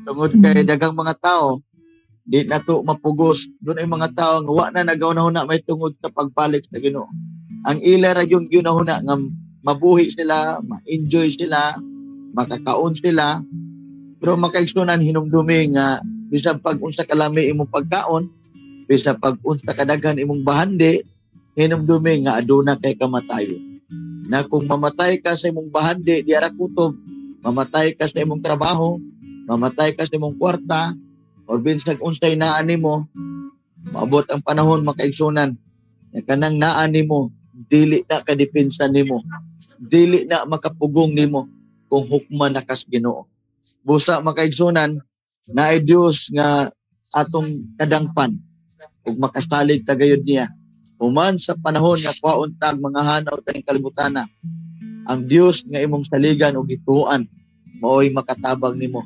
Tungod kay daghang mga tao di na to mapugos. Dunay mga tao nga wa na nagahuna may tungod sa pagbalik sa Ginoo. Ang ila ra yung ginahuna nga mabuhi sila, ma-enjoy sila, makakaon sila. Pero makaigsunan, hinumdumi nga bisan pag unsa kalami imong pagkaon, bisan pag unsa kadaghan imong bahandi, hinumdumi nga aduna kay kamatayon. Na kung mamatay ka sa imong bahandi, di ara kutob, mamatay ka sa imong trabaho, mamatay ka sa imong kwarta, or binsag unsay naa nimo, maabot ang panahon, makaigsunan, nga kanang naa nimo, dili na kadepensa nimo, dili na makapugong nimo kung hukman na kas Ginoo. Busa, makaigsunan, naay Dios nga atong kadangpan ug makasalig ta gayud niya. Human sa panahon nga kwaon tag mga hanaw tayong kalibutana, ang Dios nga imong saligan ug gituoan maoy makatabang nimo.